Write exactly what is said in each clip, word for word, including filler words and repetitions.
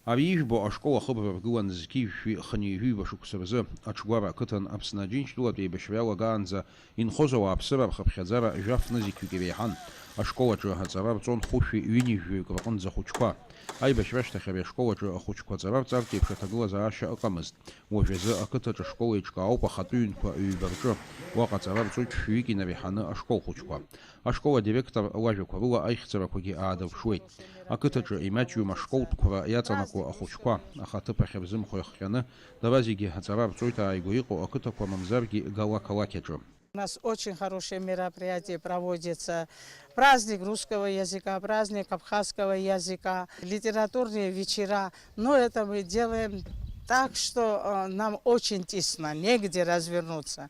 Ари ижәбо ашкол ахыбра ргылан зқьи жәшәи хынҩажәи ҩба шықәса рзы. Аҽгәара ақыҭан Аԥсны Аџьынџьтәылатә еибашьра иалагаанӡа инхоз ауааԥсыра рхыԥхьаӡара жәаф нызқьҩык иреиҳан. Ашкол аҿы аҵара рҵон хәышәи ҩынҩажәаҩык рҟынӡа ахәыҷқәа. Аибашьра ашьҭахь ари ашкол аҿы ахәыҷқәа аҵара рҵартә еиԥш аҭагылазаашьа ыҟамызт. Уажәазы ақыҭаҿы ашкол еиҿкаауп ахатәы ҩынқәа ҩба рҿы. Уаҟа аҵара рҵоит шәҩык инареиҳаны ашкол хәыҷқәа. Ашкол адиректор лажәақәа рыла аихьӡарақәагьы аадырԥшуеит. Ақыҭаҿы имаҷҩым ашколтә қәра иаҵанакуа ахәыҷқәа, аха аҭыԥ ахьырзымхо иахҟьаны, дара зегьы аҵара рҵоит ааигәа иҟоу ақыҭақәа мамзаргьы гала қалақь аҿы. У нас очень хорошее мероприятие проводится. Праздник русского языка, праздник абхазского языка, литературные вечера. Но это мы делаем так, что э, нам очень тесно, негде развернуться.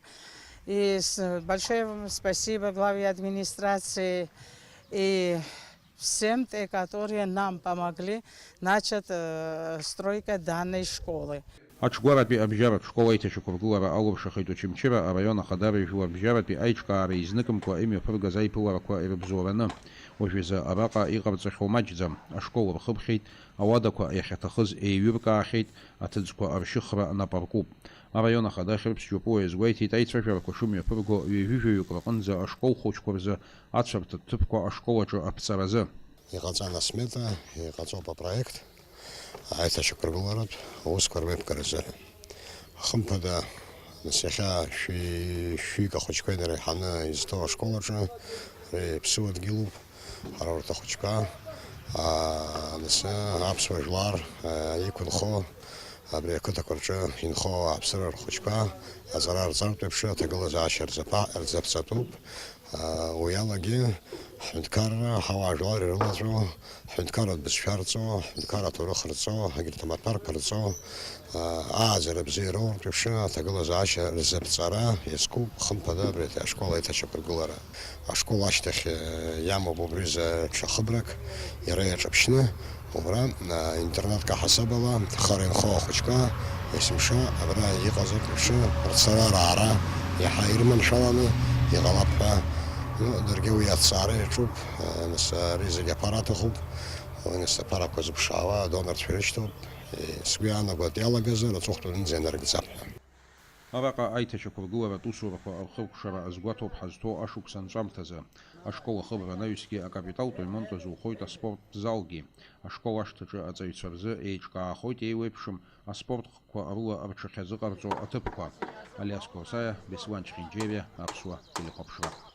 И с- большое вам спасибо главе администрации и всем, те, которые нам помогли начать э, стройка данной школы. Аҽгәаратәи абжьаратә школ аиҭашьақәыргылара алуршахеит Очамчыра араион ахадара жәларбжьаратәи аиҿкаара изныкымкәа имҩаԥыргаз аиԥыларақәа ирыбзоураны. Уажәазы араҟа иҟарҵахьоу маҷӡам, ашкол рхыԥхьеит, ауадақәа иахьаҭахыз еиҩыркаахьеит, аҭыӡқәа ршьыхра нап аркуп. Араион ахада Хьырԥс Џьопуа иазгәеиҭеит аицәажәарақәа шымҩаԥырго ҩажәи жәаҩык рҟынӡа ашкол хәыҷқәа рзы ацәарҭатә ҭыԥқәа ашкол аҿы аԥҵаразы. Иҟаҵан асмета, иҟаҵоуп апроект аиҭашьақәыргыларатә аусқәа реиԥгаразы. Хымԥада, нас иахьа шәи-, шәҩык ахәыҷқәа инареиҳаны изҭоу ашкол аҿы ари ԥсыуа дгьылуп. Ҳара урҭ ахәыҷқәа, аа, нас аԥсуа жәлар, аа, иқәынхо, абри ақыҭақәа рҿы инхо ауааԥсыра рхәыҷқәа аҵара рҵартә еиԥш аҭагылазаашьа рзаԥа-, рзаԥҵатәуп. Аа, уи алагьы ҳҳәынҭқарра, ҳауаажәлар ирылаҵәо, ҳҳәынҭқарратә бызшәа рҵо, ҳҳәынҭқарратә ҭоурых рҵо, егьырҭ амаҭәарқәа рҵо, аа, ааӡара бзиа роуртә еиԥш аҭагылазаашьа рзаԥҵара иазкуп, хымԥада, абри ашкол аиҭашьақәыргылара. Ашкол ашьҭахь, э, иамоуп убри рзы ҽа хыбрак, иара иаҿаԥшьны, убра, э, интернатк аҳасабала, хара инхо ахәыҷқәа, есымша абра иҟаз еиԥш рцара-раара иаҳа ирманшәаланы иҟалап ҳәа, ну, даргьы уи аҭҵаара иаҿуп, э, нас, ари зегь аԥара аҭахуп, уи нас аԥарақәа зыԥшаауа адонорцәа ирышьҭоуп, э, сгәы иаанагоит иалагазар аҵыхәтәанынӡа инарыгӡап ҳәа. Араҟа аиҭашьақәыргыларатә усурақәа рхыркәшара азгәаҭоуп ҳазҭоу ашықәс анҵәамҭазы. Ашкол ахыбра анаҩсгьы акапиталтә ремонт азухоит аспорттә залгьы. Ашкол ашҭаҿы аҵаҩцәа рзы еиҿкаахоит еиуеиԥшым аспорт хкқәа рыла рҽахьазыҟарҵо аҭыԥқәа. Алиас Қәарсаиа, Беслан Чхинџьериа, Аԥсуа телехәаԥшра.